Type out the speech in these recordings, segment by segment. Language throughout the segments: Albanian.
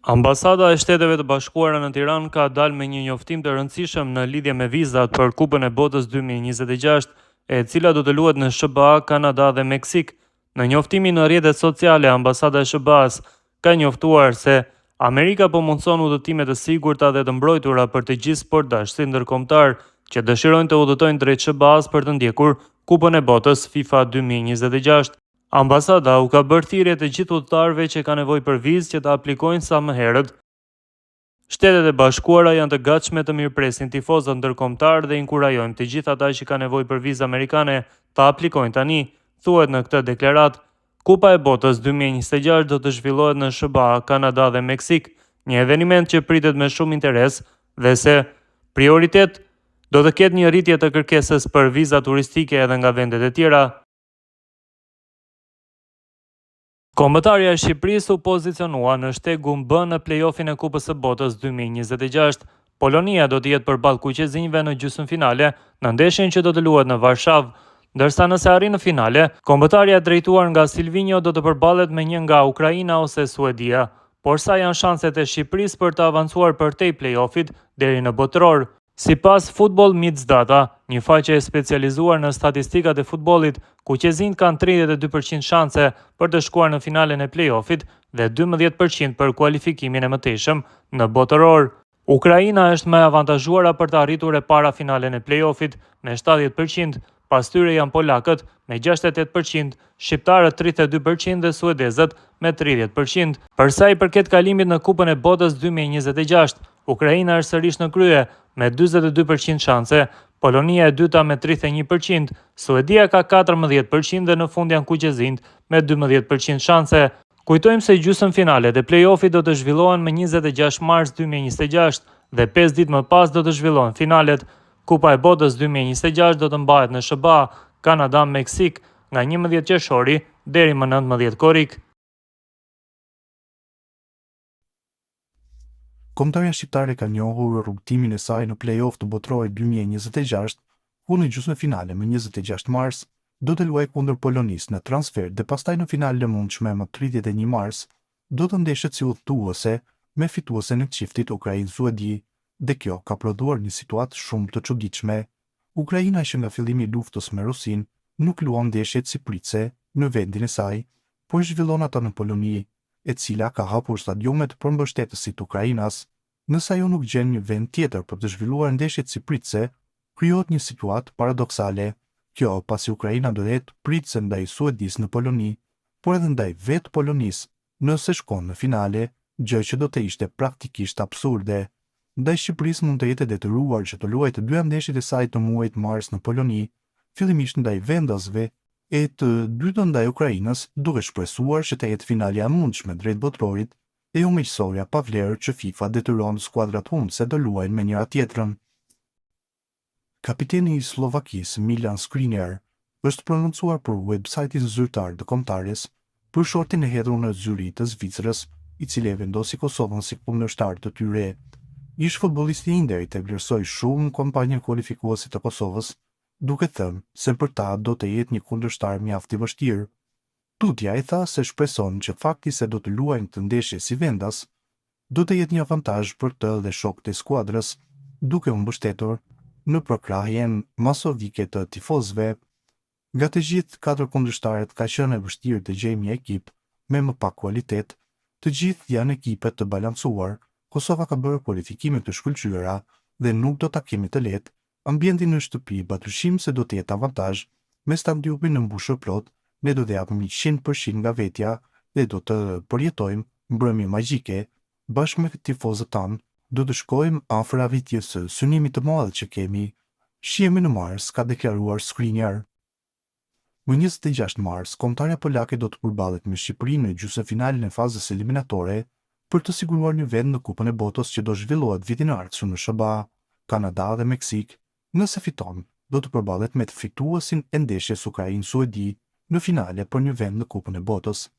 Ambasada e Shteteve të Bashkuara në Tiranë ka dalë me një njoftim të rëndësishëm në lidhje me vizat për Kupën e Botës 2026, e cila do të luhet në SHBA, Kanada dhe Meksikë. Në njoftimin në rrjetet sociale, Ambasada e SHBA-së ka njoftuar se Amerika po mundëson udhëtime të sigurta dhe të mbrojtura për të gjithë sportdashësit ndërkombëtarë që dëshirojnë të udhëtojnë drejt SHBA-së për të ndjekur Kupën e Botës FIFA 2026. Ambasada u ka bërë thirrje të gjithë udhëtarëve që kanë nevojë për vizë që të aplikojnë sa më herët. Shtetet e Bashkuara janë të gatshme të mirëpresin tifozët ndërkombëtarë dhe inkurajojmë të gjithë ata që kanë nevojë për vizë amerikane të aplikojnë tani, thuhet në këtë deklaratë. Kupa e Botës 2026 do të zhvillohet në SHBA, Kanada dhe Meksikë, një eveniment që pritet me shumë interes dhe se prioritet do të ketë një rritje të kërkesës për viza turistike edhe nga vendet e tjera. Kombëtarja e Shqipërisë u pozicionua në shtegun B në play-offin e Kupës së Botës 2026. Polonia do të jetë përballë kuqezinjve në gjysmëfinale, në ndeshjen që do të luhet në Varshavë. Ndërsa nëse arrin në finale, kombëtarja e drejtuar nga Silvinjo do të përballet me një nga Ukraina ose Suedia. Por sa janë shanset e Shqipërisë për të avancuar përtej play-offit deri në Botëror? Sipas Football Meets Data, një faqe e specializuar në statistikat e futbollit, kuqezinjtë kanë 32% shanse për të shkuar në finalen e play-offit dhe 12% për kualifikimin e mëtejshëm në Botëror. Ukraina është më e avantazhuara për të arritur e para finalen e play-offit me 70%, pas tyre janë polakët me 68%, shqiptarët 32% dhe suedezët me 30%. Për sa i përket kalimit në Kupën e Botës 2026, Ukraina është sërish në krye me 42% shanse, Polonia e dyta me 31%, Suedia ka 14% dhe në fund janë kuqezinjtë me 12% shanse. Kujtojmë se gjysmëfinalet e play-offit do të zhvillohen më 26 mars 2026 dhe 5 ditë më pas do të zhvillohen finalet. Kupa e Botës 2026 do të mbahet në SHBA, Kanada, Meksik nga 11 qershori deri më 19 korrik. Kombëtarja shqiptare ka njohur rrugëtimin e saj në play-off të Botërorit 2026, ku në gjysmëfinale më 26 mars do të luajë kundër Polonisë në transfertë dhe pastaj në finalen e mundshme më 31 mars do të ndeshet si udhëtuese me fituesen e çiftit Ukrainë-Suedi dhe kjo ka prodhuar një situatë shumë të çuditshme. Ukraina që nga fillimi i luftës me Rusinë nuk luan ndeshjet si pritëse në vendin e saj, por zhvillon ato në Poloni, e cila ka hapur stadiumet për mbështetësit ukrainas. Nëse ajo nuk gjen një vend tjetër për të zhvilluar ndeshjet si pritëse, krijohet një situatë paradoksale. Kjo pasi Ukraina do të jetë pritëse ndaj Suedisë në Poloni, por edhe ndaj vetë Polonisë, nëse shkon në finale, gjë që do të ishte praktikisht absurde. Ndaj Shqipërisë mund të jetë e detyruar që të luajë të dyja ndeshjet e saj të muajit mars në Poloni, fillimisht ndaj vendasve e të dytën ndaj Ukrainës, duke shpresuar që të jetë finalja e mundshme drejt Botërorit e jo miqësorja pa vlerë që FIFA detyron skuadrat humbëse të luajnë me njëra-tjetrën. Kapiteni i Sllovakisë, Milan Skriniar, është prononcuar për uebsajtin zyrtar të kombëtares për shortin e hedhur në Zyrih të Zvicrës, i cili e vendosi Kosovën si kundërshtar të tyre. Ish-futbollisti i Interit e vlerësoi shumë kampanjën kualifikuese të Kosovës, duke thënë se për ta do të jetë një kundërshtar mjaft i vështirë. Tutje ai tha se shpreson që fakti se do të luajnë këtë ndeshje si vendas, do të jetë një avantazh për të dhe shokët e skuadrës, duke u mbështetur në përkrahjen masovike të tifozëve. Nga të gjithë katër kundërshtarët ka qenë e vështirë të gjejmë një ekip me më pak kualitet, të gjithë janë ekipe të balancuar, Kosova ka bërë kualifikime të shkëlqyera dhe nuk do ta kemi të lehtë, Ambienti në shtëpi padyshim se do të jetë avantazh, me stadiumin të mbushur plot, ne do të japim 100% nga vetja dhe do të përjetojmë mbrëmje magjike, bashkë me tifozët tanë, do të shkojmë afër arritjes së synimit të madh që kemi. Shihemi në mars, ka deklaruar Skriniar. Më 26 mars, kombëtarja polake do të përballet me Shqipërinë në gjysmëfinalen e fazës eliminatore për të siguruar një vend në Kupën e Botës që do zhvillohet vitin e ardhshëm në SHBA, Kanada dhe Meksikë. Nëse fiton, do të përballet me fituesin e ndeshjes Ukrainë-Suedi në finale për një vend në Kupën e Botës.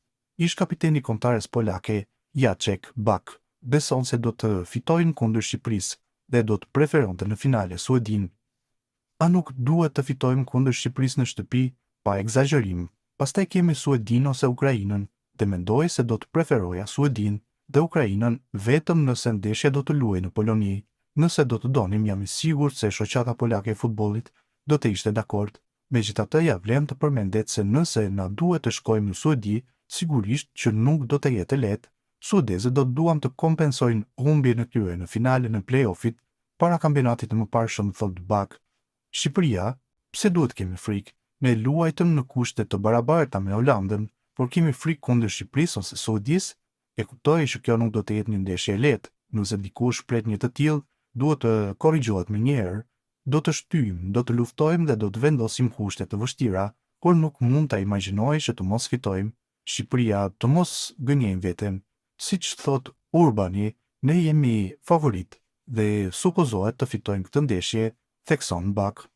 Ish-kapiteni i kombëtares polake, Jacek Bak, beson se do të fitojnë kundër Shqipërisë dhe do të preferonte në finale Suedinë. A nuk duhet të fitojmë kundër Shqipërisë në shtëpi, pa ekzagjerim, pastaj kemi Suedinë ose Ukrainën dhe mendoj se do të preferoja Suedinë. dhe Ukrainën vetëm nëse ndeshja do të luhej në Poloni. Nëse do të donim, jam i sigurt se Shoqata Polake e Futbollit do të ishte dakord. Megjithatë, ia vlen të përmendet se nëse na duhet të shkojmë në Suedi, sigurisht që nuk do të jetë e lehtë. Suedezët do të duan të kompensojnë humbjen e tyre në finalen e play-off-it para kampionatit të mëparshëm, thotë Bak. Shqipëria, pse duhet të kemi frikë? Ne luajtëm në kushte të barabarta me Holandën, por kemi frikë kundër Shqipërisë ose Suedisë? E kuptoj që kjo nuk do të jetë një ndeshje e lehtë. Nëse dikush pret një të tillë, duhet të korrigjohet menjëherë. Do të shtyjmë, do të luftojmë dhe do të vendosim kushte të vështira, por nuk mund ta imagjinoj që të mos fitojmë. Shqipëria, të mos gënjejmë veten. Siç thotë Urbani, ne jemi favoritë dhe supozohet të fitojmë këtë ndeshje, thekson Bak.